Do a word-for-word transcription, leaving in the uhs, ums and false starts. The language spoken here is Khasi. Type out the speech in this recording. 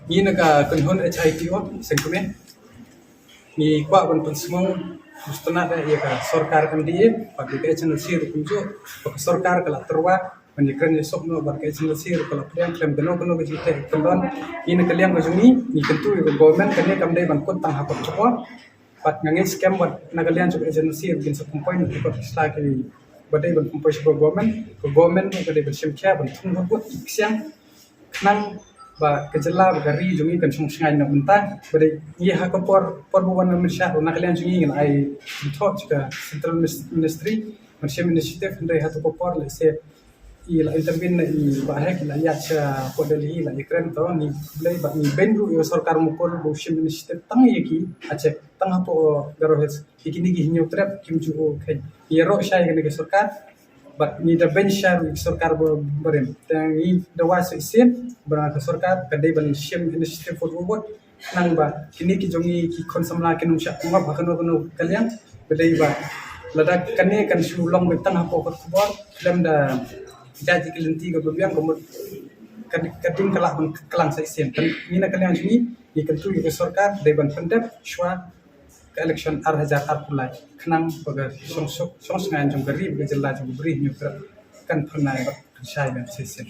Ngi na ka kynhun H I T O Sengkume ngi kwah ban pynsngew, sngewtynnat ïa ka sorkar M D A bad ïa ka H N L C ruh kumjuh, ba ka sorkar ka la tyrwa ban ïakren ïasuk noh bad ka H N L C ruh ka la pdiang khlem kano kano ka jingteh kyndon. Ngi na ka liang ka jong ngi ngi kyntu ïa ka government, kane kam dei ban kut tang ha kot khubor. Bad nga ngeit skhem bad na ka liang jong ka H N L C ruh kin sa pynpoi na ki kot ki sla kiba dei ban pynpoi sha ka government. Ka government ruh ka dei ban shim khia ban thung ha kot ki ksiang khnang ba ka jylla bad ka ri jong ngi kan shong shngaiñ na bynta. Ba dei ngi ha ka por, por ba wan na mynshwa ruh na ka liang jong ngi ngi la ai kynthoh sha ka Central Minis-, Ministry ban shim initiative, hynrei ha tu ka por lehse i la intervene na i Bah Hek, i la ïaid sha pdeng Delhi, i la ïakren, to ngi khublei bad ngi beiñ ruh ïa ka sorkar Mukul ba u shim initiative tang ïa ki, ha check tang hapoh Garo Hills. Ïa kine ki hynñiew trep kim ju kheiñ. Ïaroh shai ïa kane ka sorkar bad ngi da beiñ shai ruh ïa ka sorkar ba, barim. Te ngi da wad shisien ba ka sorkar ka dei ban shim initiative forward, khnang ba kine ki jong ngi ki khun samla kin ym shah pynngop ha kano kano ka liang. Ba dei ba lada kane kan shu long beit tang hapoh kot khubor khlem da jia ïa ki lynti kaba biang, ka mut ka, ka ding ka lah ban klang sa shisien. Te ngi na ka liang jong ngi ngi kyntu ïa ka sorkar dei ban pyndep shuwa ka election ar hajar arphew lai khnang ba ka shong suk, shong shngaiñ jong ka ri bad ka jylla jong ka Bri Hynñiewtrep kan phyrnai bad kan shai biang sa shisien.